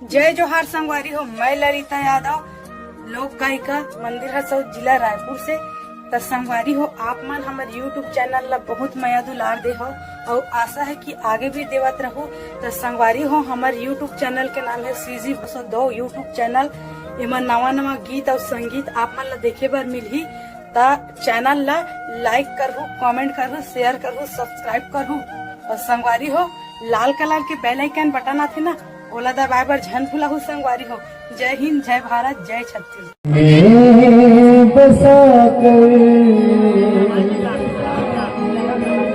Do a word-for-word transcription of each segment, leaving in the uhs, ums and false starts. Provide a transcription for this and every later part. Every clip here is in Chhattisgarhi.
जय जोहार संगवारी हो, मैं ललिता यादव, लोक गायिका, मंदिर हसौद, जिला रायपुर से। त संगवारी हो, आप मन हमर YouTube चैनल ला बहुत मया दुलार दे हो, अउ आशा है कि आगे भी देवत रहू। त संगवारी हो, हमर YouTube चैनल के नाम है CG दो सौ दो YouTube चैनल। एमा नवा नवा गीत अउ संगीत आप मन ला देखे बर मिलही। त चैनल ला like करहू, comment करहू, share करहू, subscribe करहू। अउ संगवारी हो, लाल कलर के bell icon बटन आथे ना, ओला दबाए बर झन भुलाहू संगवारी हो। जय हिंद, जय भारत, जय छत्तीसगढ़। में बसा कर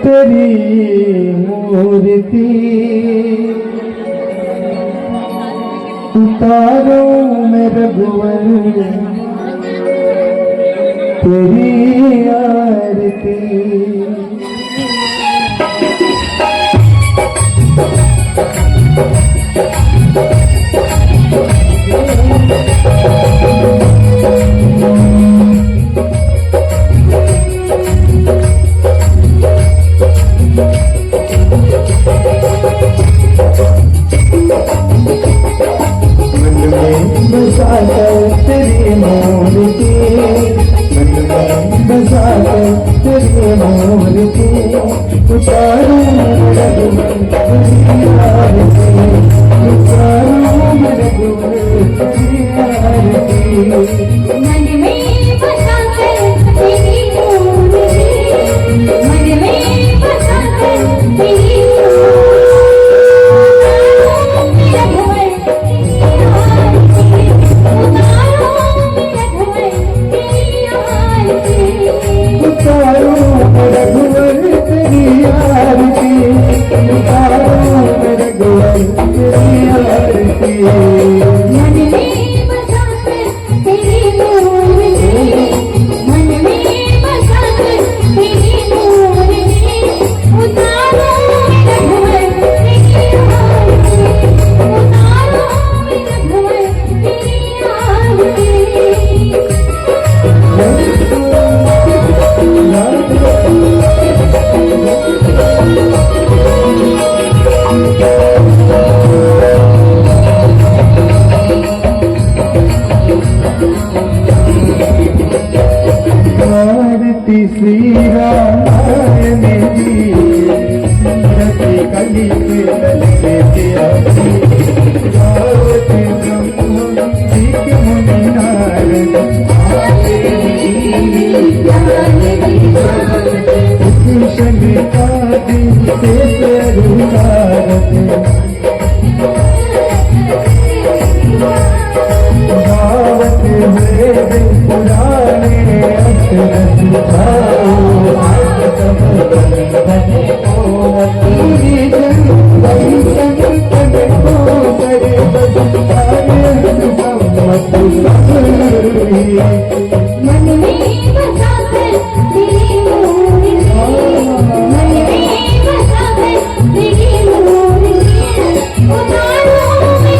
तेरी मूर्ति उतारूं मैं रघुवर, तेरी आरती। मन में बसा कर तेरी मूर्ति, मन में बसा कर तेरी मूर्ति, उतारूं रघुवर तेरी आरती, उतारूं रघुवर तेरी आरती। मन में बसा कर तेरी मूर्ति, मन में बसा कर तेरी मूर्ति, उतारूं रघुवर तेरी आरती, उतारूं रघुवर तेरी आरती। उतारूं रघुवर तेरी आरती, उतारूं रघुवर तेरी आरती। मन में बसा कर तेरी मूर्ति, मन में बसा कर तेरी मूर्ति, उतारूं रघुवर तेरी आरती, उतारूं रघुवर तेरी आरती। भारती श्री रामायण की रति कलि के ललित आदि। गावत ब्रह्म जी के मुनि नारद आए। कृष्ण का दिन से रघुनारद गावत वेद पुराणे अष्टदश गाओ। मन में बसा कर तेरी मूर्ति, मन में बसा कर तेरी मूर्ति, उतारूं मैं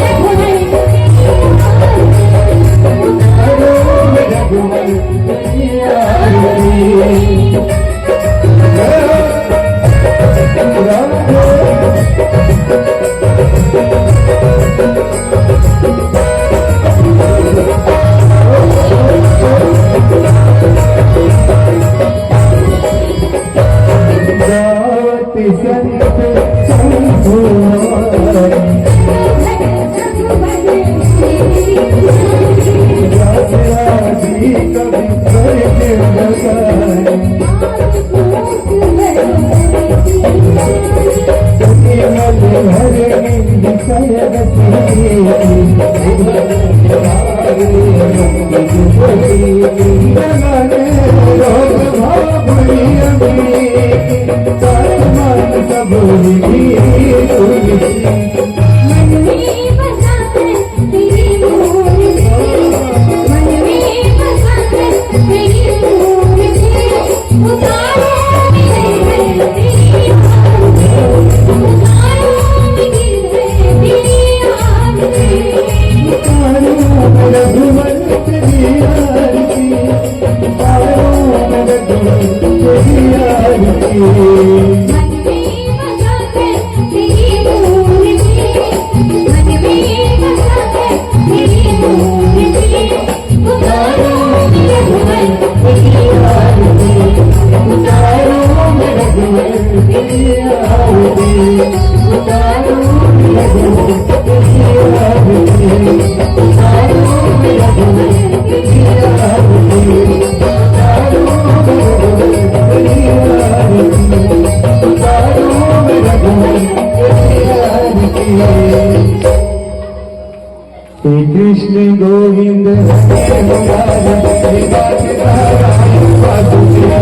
रघुवर तेरी आरती, उतारूं मैं रघुवर तेरी आरती। हे कृष्ण गोविंद हरे मुरारी, हे नाथ नारायण वासुदेव।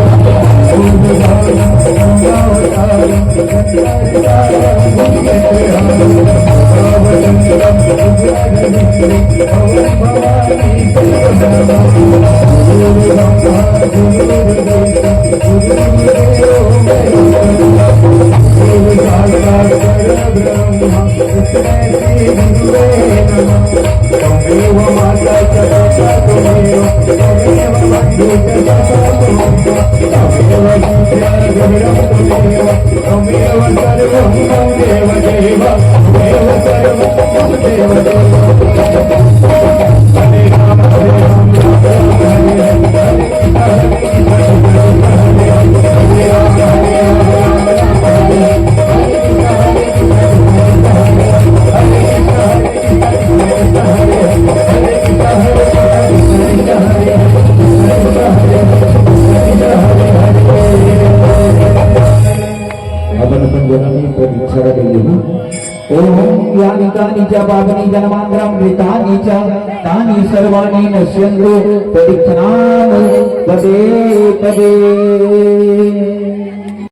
अपन अपन गोला में प्रतीक्षा कर लेहू। ओम यानि कानि च पापानि जन्मांतरं कृतानि च, तानि सर्वाणि नश्यंतु परीक्षणाम पदे पदे।